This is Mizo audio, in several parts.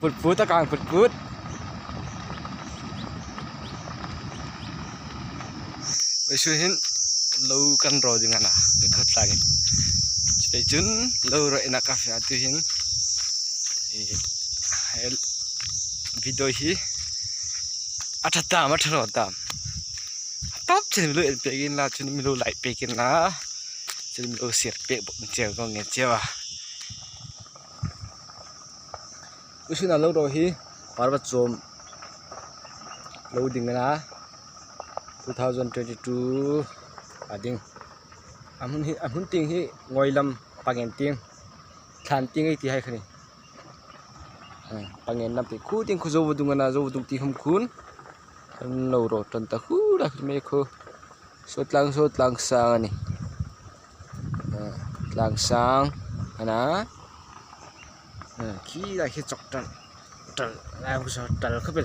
Put put a kang put put. Su hin lo kan ro ding ana ka khot tlang in. Chutei chun lo ro ina ka fia tu hin video hi a tha tam a tha ro tam. Top chin mi lo en pek in la chun mi lo like pek in la chun mi lo share pek bawk cheu ko nge cheu a. Usina lo ro hi parva chawm lo ding a 2022 a ding a hmun hi a hmun ting hi ngawi lam pangen ting thlan ting ei ti hai khani pangen lam tih khu ting khu zo dung ana zo dung ti hum khun an lo ro tan ta hu la mai khu saw tlang saw tlang sang ani tlang sang ana khi lai khi chawk ṭalh ṭalh lai khu saw ṭal khawp e.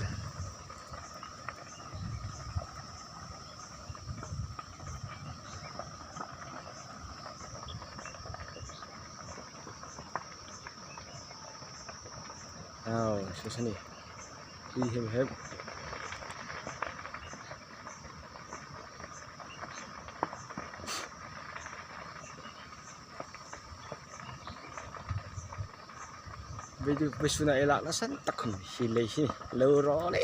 Aw saw saw ni tui hem hem. Veisuna ei lak nasa tak khum hi lei hi lo ro le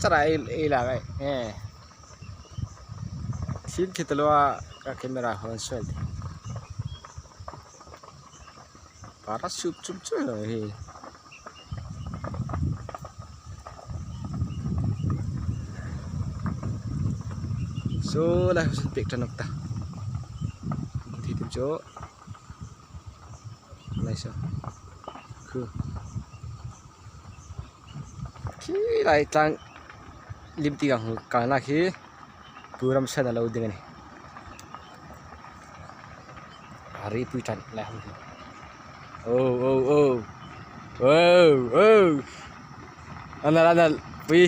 charai ei lak ai e thil khi talua ka camera hon sual the para sup chum chu lo hi. So lai ho pek tanok ta thi tim cho lai so khu khi lai tlang lim ti kang kang na khi puram san alo ding ani ari pui tan lai hum hi oh oh oh oh oh anal anal pui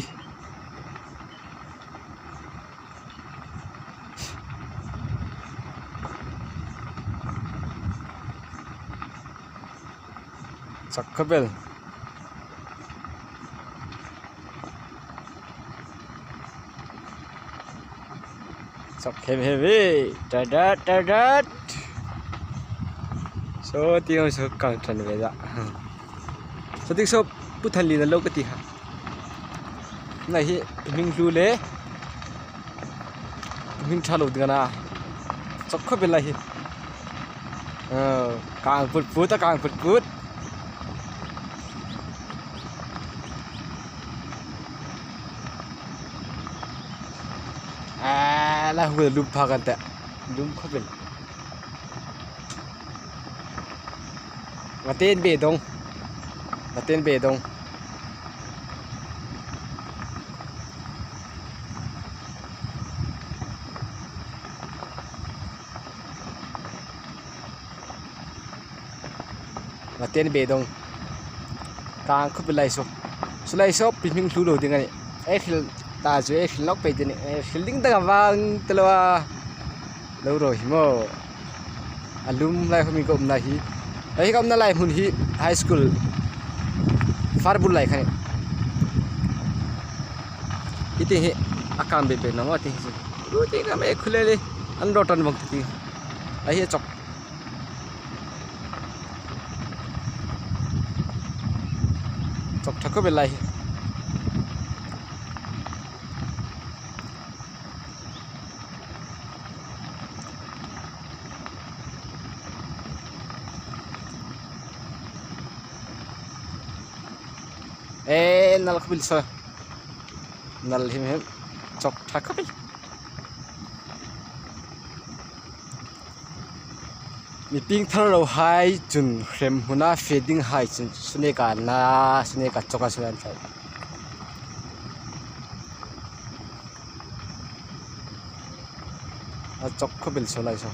chak khawvel chak hem hem e ta dat ta dat so tiang so kang than ve da so tik so pu than lin lo ka ti ha nai hi hming hlu le hming tha lo ding ana chak khawp lai hi kang put put a kang put put à là hùa lum pha kan ta lum khawp in ngaten be dong ngaten be dong Ngaten be dong kang khup lai so chulai so pi hming hlu lo ding ani e thil ta chu e thil lok pe te ni e thil ding tak awang telawa lo ro hi maw a lum lai ho mi ka awm na hi hei ka awmna lai hmun hi high school farbul lai kha ni iti hi a kang bek bek na maw ti hi chu khule le an ro tan bawk te hei hi a chawk. Chawk tha khawp lai hi. E nal khawp in sawi nal him hem chawk tha khawp in. Miping thar lo hai cun hrem hmun ah feding hai cun suneka na suneka chok ah an thlauh. A chok kho bil so lai so.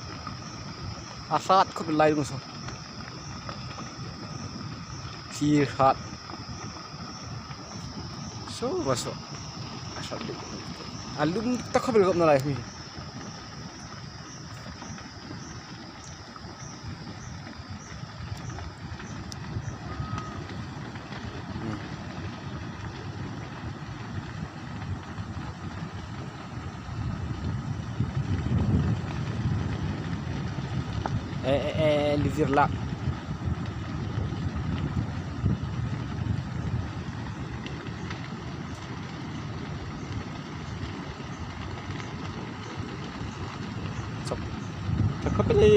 A hrat kho bil lai so. Thir hrat. So va so. A hrat a lum tak kho bil na lai hui. Eh eh eh livir lah. Chok tha khawp a ni.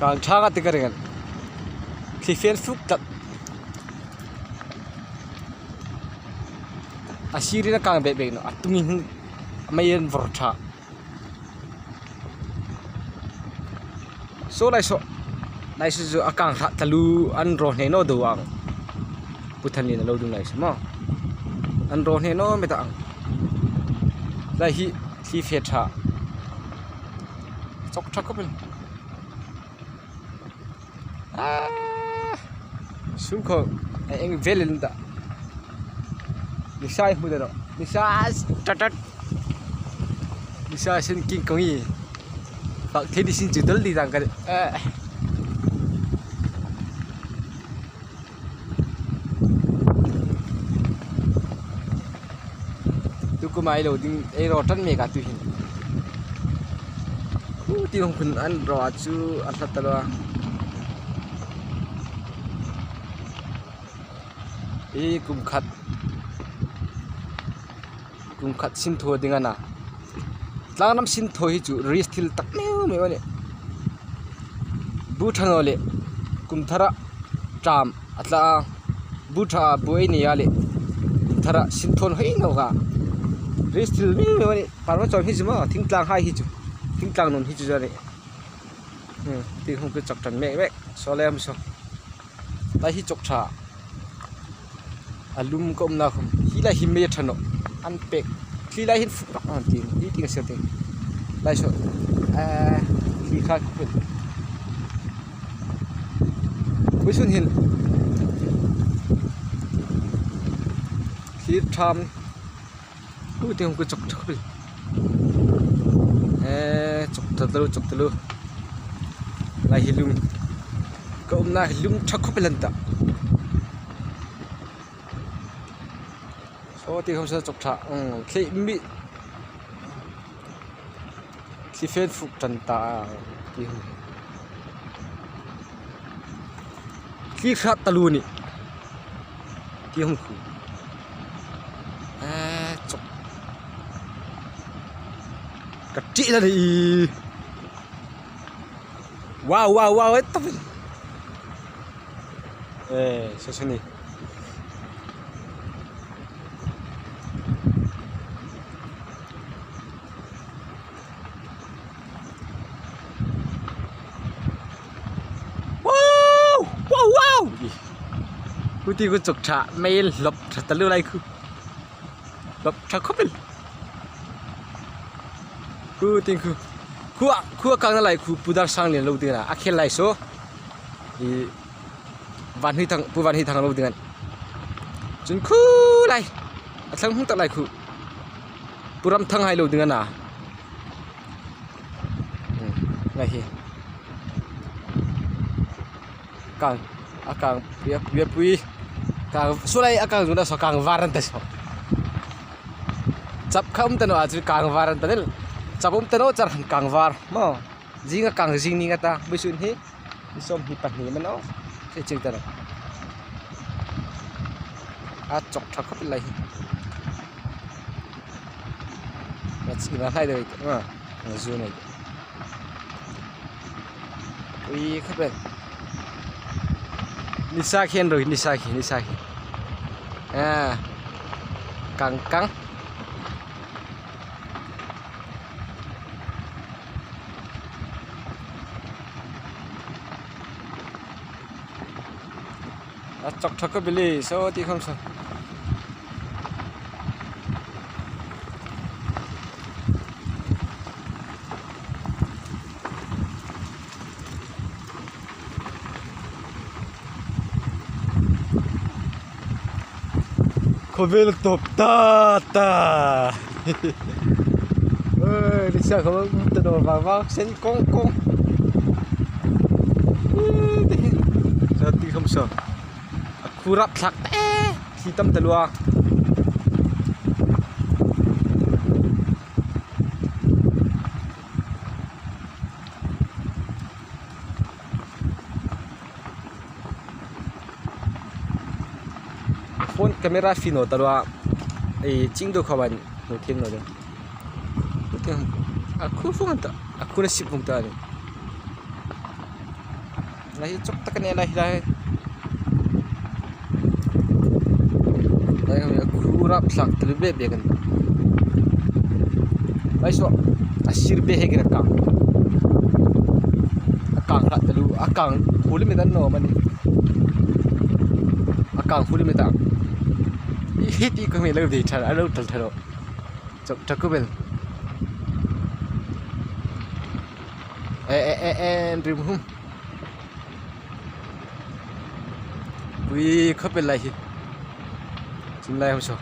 Kang tha nga ti ka ring an. Thli fian fuk tlat. A sir in a kang bek bek no a tung in mei an vawr tha. Saw lai saw lai saw chu a kang hlah tla lu an raw hne naw do ang pu than lian a lo ding lai saw maw an raw hne naw mai ta ang lai hi thli fe tha chawk tha khawp a ni aaa sungkhaw a eng vel in dah nisa hmu ta rawh nisa tat tat nisa sen king kong hi pak thei sin chu dal ding ka eh tu kuma ai lo ding ei ro tan me ka tu hin khu ti hong khun an ro chu a hlat ta lo a hi kum khat kum khat sin thaw ding a na tlang ram sin thaw hi chu risk thil tak meuh meuh a ni bu tha naw leh kum thar ah tram a tla a bu tha ah buai a nei a leh kum thar ah sin thawn hawi lo ka risk thil meuh meuh a ni parva chuan hi chu maw thingtlang hai hi chu thingtlang nun hi chu chuan tin hung chu chak tan mek mek saw lai a awm saw. Lai hi chawk tha a lum ka awm na khum hi lai hi mei a tha nawh an pek thli lai hian fuk rak an ti ni ting a siam thei lai saw ehh thli kha puisun hin thlir tham tu te hung ku chawk tha khawp a ni ehh chawk ta lu chawk ta lu lai hi lum ka awm na hi lum tha khawp a lan ta saw ti khawm saw chawk tha umm thli mi thli fen fuk tan ta ti hung thli hrat ta lu a ni ti hung khu. Eee chawk ka tih na ni wow wow wow ấy tao ê sao sao ni wow wow wow Ku ti ku chuk tha mei hlawp tha ta lu lai khu hlawp tha khawp in ku tin khu khu khu kang na lai khu pu dar sang lian lo ding a khel lai so i van hui thang pu van hui thang lo ding an chun khu lai a thlang hung tak lai khu pu ram thang hai lo ding ana lai hi kang a kang pui pui kang saw lai a kang zun ah saw kang var an ti saw chap kha um tano ah cun kang var an ti chap um tano char han kang var maw zing a kang zing ni ngata buisun hi ni 22 man aw sei ching tano a chok tha khop lai hi zu nei ui khop le nisa khian rui nisa khi nisa khi a kang kang a chok thak ka bili saw ti kham saw. Khawvel tawp ta ta ơi đi xe không từ đồ vào vào sen kong kong giờ ti không sợ khu rap thak te thi tam ta lua Phone camera fino talua ei chingdo khawan hmu thim lo ding a khu fung ta a khu na sip hung ta ni lai hi chawk tak a ni a lai hi lai lai hi a khu rapthlak ta bek bek a ni lai saw a sir bek hi a kang a kang hlah ta lu a kang hul mai dan nuam a ni a kang hul mai ta hi tih ka hmeh lo ve tha a lo tal tha lo chawp tha khawp in eh eh eh eh rim hum pui khawp in lai hi chum lai ho saw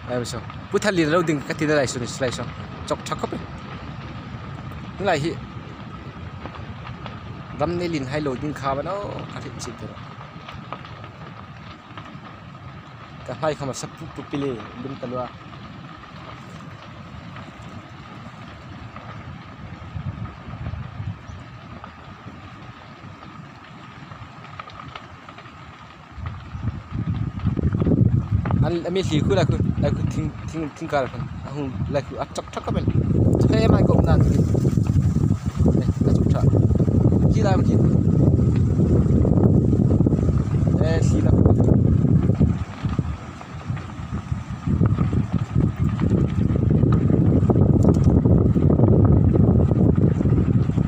lai ho saw pu thali lo ding ka ti na lai saw lai saw chawk tha khawp in lai hi ram nei lin hai lo ding kha ban aw ka hrilh chih tur ka hmai kha ma sap pup pup pile lum ta lua an ami hli khu lai khu lai khu thing thing thing kar khan a hung lai khu a chak thak a bel he mai ko na chu a chuk tha khi lai khi e thli la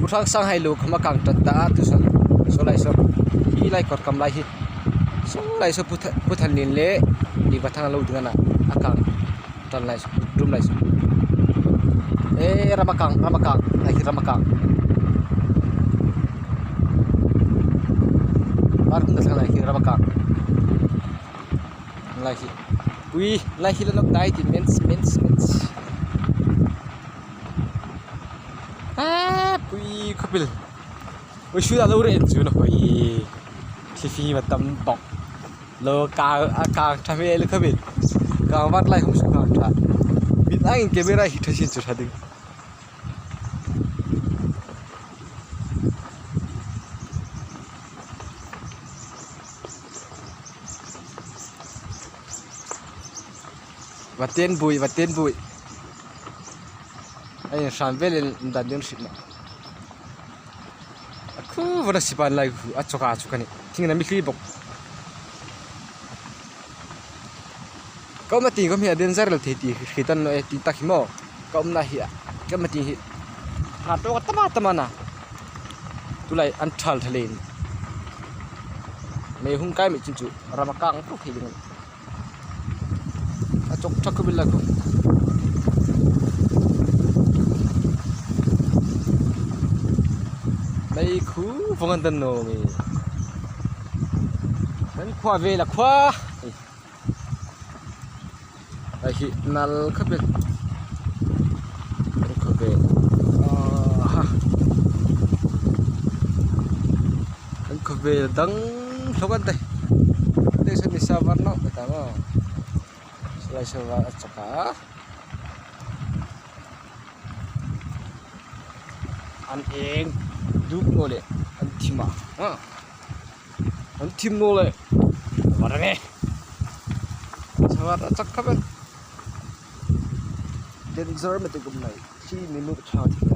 Puthang sang hai lu khama kang tat ta tu saw saw lai saw hi lai kawt kam lai hi saw lai saw puthan lin le li pathang lo ding ana a kang tan lai saw rum lai saw e ram a kang ram a kang lai hi ram a kang par hmun a lai hi ram a kang lai hi pui lai hi la lawk dai ti mens mens mens aaa pui khawpil ui sui ah lo reh chu na hoi thli ma tam bawk lo kang a kang tha hmel khawpil kang vat lai hung su kang tha mit ang in camera hi tha sin chu tha ding. Vaten bui vaten bui a in hran velin dan ding hrilh mah a khu vawt a sipan lai hu a chawka chu ka ni thing in a mihli bawk ka awmna tih ka hmeh a danger lo thei tih hri tan e tih tak hi maw ka awmna hi ka awmna tih hi ha tawk a tam a tam a na tunlai an thal tha len mei hung kai mai chin chu ram a kang puk thei ding a ni a chawk tha khawp in la khawp mei khu vawng an dan naw mi kan khua vel a khua. Hei hi nal khawp in kan khawvel aha kan khawvel dang hlawk an ti hei sawn ni sa var nauh mai ta maw silai saw a chak a an eng dup maw le an thim a an thim maw le var ang e chhuat a chak khawp e danger matek awm mai khi mi muk tha thei a.